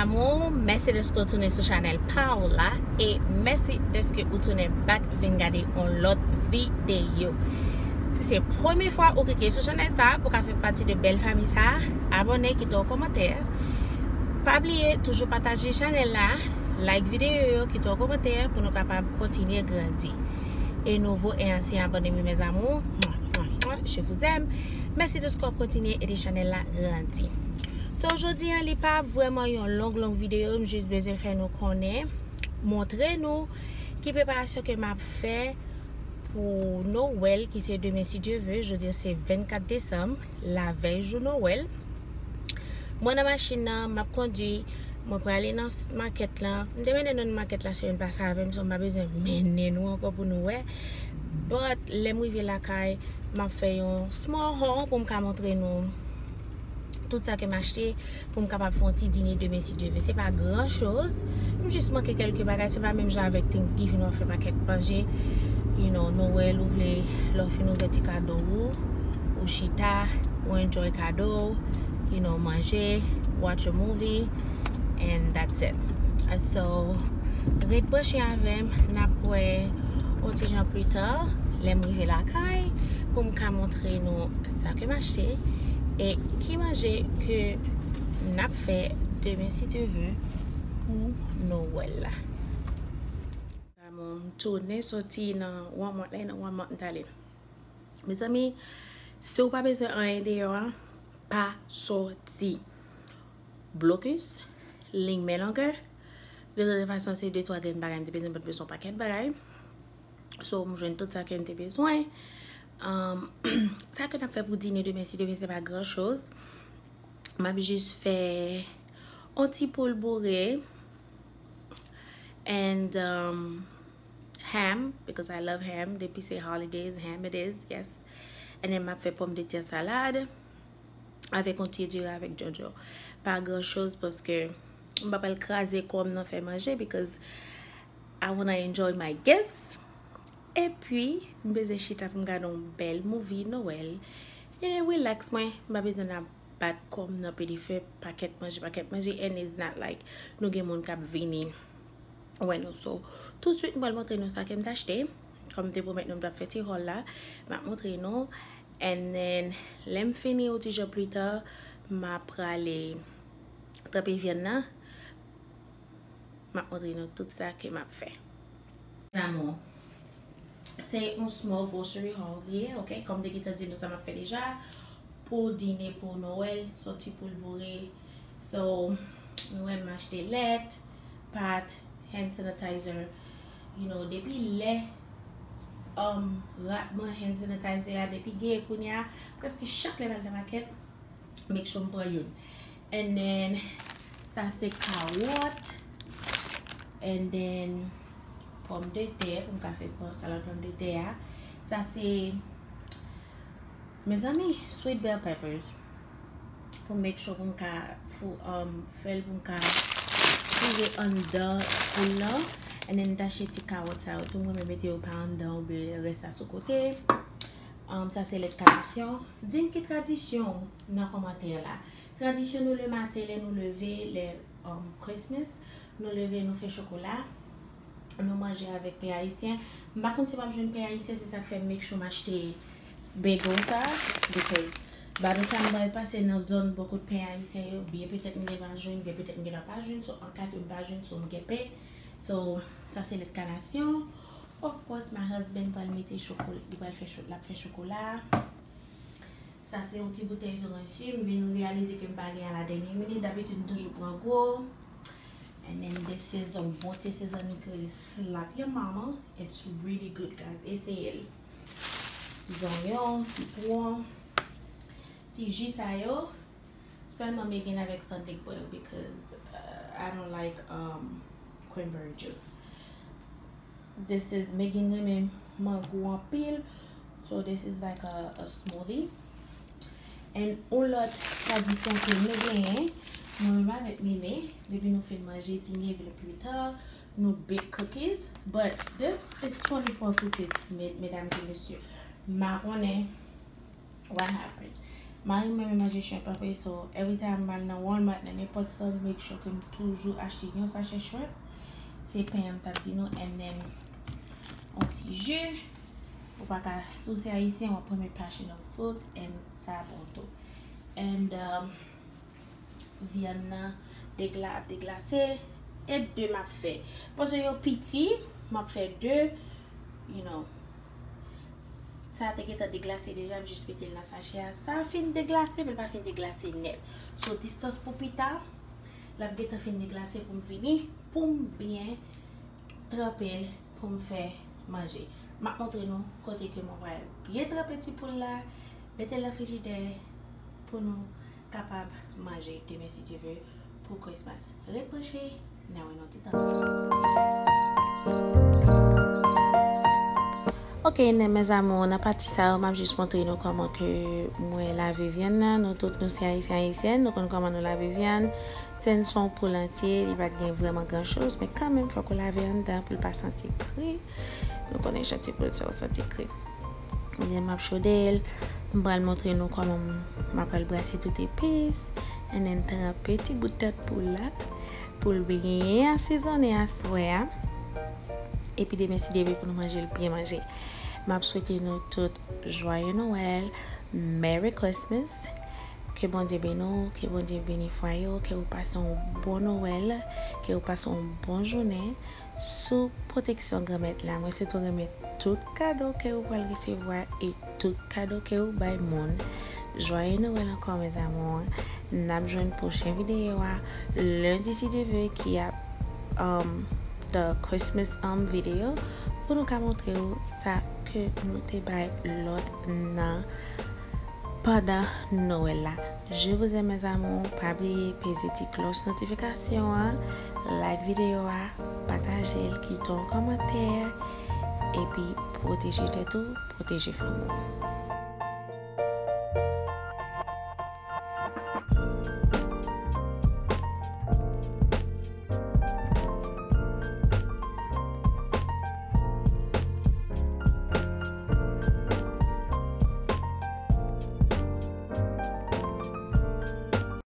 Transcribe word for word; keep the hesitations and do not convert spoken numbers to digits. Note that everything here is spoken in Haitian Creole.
Amour, mèsi dèske w tounen sou chanèl pa w la e mèsi dèske ou tounen back vin gade yon lòt videyo. Si se premye fwa ou klike sou chanèl sa pou ka fè pati de bèl fanmi sa, abòne, kite yon kòmantè. Pa bliye toujou pataje chanèl la, like videyo yo, kite yon kòmantè pou nou kapab kontinye grandi. E nouvo e ansyen abòne m yo, mes amours, je vous aime. Mèsi dèske w ap kontinye ede chanèl la grandi. So, jodi an, li pa vrèman yon long, long videyo, m jis bezwen fè nou konnen, montre nou ki preparasyon ke m ap fè pou Nowèl, ki se demen, si Dye ve. Jodi an, se vennkat desanm, lavèy jou Nowèl. Mwen nan machin nan, m ap kondwi, mwen prale nan makèt la. M te mennen nou nan makèt la semèn pase avè m, so m pa bezwen mennen nou ankò pou nou wè. But, lè m rive lakay, m ap fè yon small haul pou m ka montre nou tout sa ke m achte pou m kapab fè yon ti dine demen, si Dye ve. Se pa gran choz. M jis manke kèlke bagay. Se pa menm jan avèk Thanksgiving, w ap fè pakèt manje. You know, Nowèl, ou vle, lè w fin ouvè ti kado ou, ou chita, ou enjoy kado w, you know, manje, watch a movie, and that's it. And so, ret branche avè m, n ap wè yon ti jan pli ta, lè m rive lakay, pou m ka montre nou sa ke m achte e ki manje ke n ap fè demen, si Dye ve, pou Nowèl la. Mezanmi, m tounen soti nan Walmart la, e nan Walmart m t ale. Mezanmi, si w pa bezwen anyen deyò a, pa soti. Blokis, liy men longè, de tout fason, se de twa grenn bagay m te bezwen, m pa t bezwen yon pakèt bagay. So, m jwenn tout sa ke m te bezwen. Um, sa ke n ap fè pou dine demen, si Dye ve, se pa gran choz. M ap jis fè yon ti poul boure and, um, ham, because I love ham. Depi se holidays, ham it is, yes. And then m ap fè pòmdetè salad avèk yon ti diri avèk djondjon. Pa gran choz paske m pa pral kraze kò m nan fè manje because I wanna enjoy my gifts. Epi, m bezwen chita pou m gade yon bèl movie Nowèl. E relax mwen, m pa bezwen ap bat kò m nan pede fè pakèt manje, pakèt manje, and it's not like nou gen moun k ap vini wè nou. So, touswit m pral montre nou sa ke m t achte. Kòm m te pwomèt nou m t ap fè ti haul la, m ap montre nou. And then, lè m fini yon ti jan pli ta, m ap prale tranpe vyann nan. M ap montre nou tout sa ke m ap fè. Amour, se yon small grocery haul li ye, ok? Kòm m te gentan di nou sa m ap fè deja. Pou dine pou Nowèl, se yon ti poul boure. So, nou wè m achte lèt, pat, hand sanitizer. You know, depi lè, um, rat mwen hand sanitizer a, depi gen kounye a, prèske chak lè m al nan makèt, make sure m pran youn. And then, sa se kawòt. And then, pòmdetè, pou m ka fè pò-, salad pòmdetè a. Sa se, mezanmi, sweet bell peppers. Pou make sure pou m ka fou, um, fè l pou m ka foure anndan poul lan. And then, m t achte ti kawòt sa yo tou, mwen mete yo pa anndan oubyen rès la sou kote. Um, sa se lèt kanasyon. Di m ki tradisyon w nan kòmantè la. Tradisyon nou le maten, lè nou leve, lè, um, Christmas, nou leve, nou fè chokola, nou manje avèk pen ayisyen. M pa konn si m ap jwenn pen ayisyen, se sa k fè m make sure m achte bagel sa, because by the time m pral pase nan zòn bò kot pen ayisyen yo, byen petèt m gen dwa jwenn, byen petèt m gen dwa pa jwenn, so an ka ke m pa jwenn, so m gen pen. So, sa se lèt kanasyon. Of course, my husband pral mete chokola, li pral fè cho-, l ap fè chokola. Sa se yon ti boutèy zoranj si, m vin reyalize ke m pa gen a la dènye minit. Dabitid, m toujou pran gwo. And then this is a bon ti sezoning ki rele Slap Your Mama. It's really good, guys. Eseye l. Zonyon, sitwon, ti ji sa yo. Sèlman Megan avèk Stan te k bwè yo because, uh, I don't like, um, cranberry juice. This is, Megan renmen mango anpil. So this is like a, a smoothie. And yon lòt tradisyon ke nou genyen, mwen menm avèk Nene, depi nou fin manje dine, vin pli ta, nou bake cookies. But this is twenty-four cookies, me-, medam e mesye. M pa konnen what happened. Mari m renmen manje shrimp anpil, so every time m al nan Walmart, nan nenpòt sa, m make sure ke m toujou achte yon sachè shrimp. Se pen an m t ap di nou, and then yon ti ji. Ou pa ka, si w se ayisyen, w ap renmen passion of fruit, and sa bon tou. And, um, vyann nan degla-, ap deglase, e de m ap fè. Paske yo piti, m ap fè de, you know. Sa te gentan deglase deja, m jis mete l nan sachè a. Sa fin deglase, men l pa fin deglase nèt. So, distance pou pita, l ap gentan fin deglase pou m vini, pou m byen tranpe l, pou m fè manje. M ap montre nou kote ke mwen pral byen tranpe ti poul la, mete l nan frijidè pou nou kapab manje demen si Dye vle pou Christmas. Ret branche, n a wè nan ti tan. Ok, nan mes amours, nan pati sa yo, m ap jis montre nou kòman ke mwen lave vyann nan. Nou tout, nou se ayisyen, ayisyèn, nou konn kòman nou lave vyann. Sen son poul antye, li pa t gen vrèman gran choz, men kanmenm, fòk ou lave anndan pou l pa santi kri. Nou konnen jan ti poul sa yo santi kri. Ebyen, m ap chode l. M pral montre nou kòman m, m ap pral brase tout epis. And then, tranpe ti bout tèt poul la, pou l byen asezonnen aswè a. Epi demen, si Dye vle, pou nou manje l byen manje. M ap swete nou tout Joyeux Noël, Merry Christmas. Ke Bondye beni w, ke Bondye beni fwaye w, ke w pase yon bon Nwèl, ke w pase yon bon jounen sou pwoteksyon Granmèt la. Mwen swete w renmen tout kado ke w pral resevwa e tout kado ke w bay moun. Joyeux Noël ankò, mes amours. N ap jwenn pwochen videyo a lendi, si Dye vle, ki ap, um, the Christmas, um, video, pou nou ka montre w sa ke nou te bay lòt nan pandan Nwèl la. Je vous aime, mes amours. Pa bliye peze ti klòch notifikasyon an, like videyo a, pataje l, kite yon kòmantè, epi pwoteje tèt ou, pwoteje fanmi w.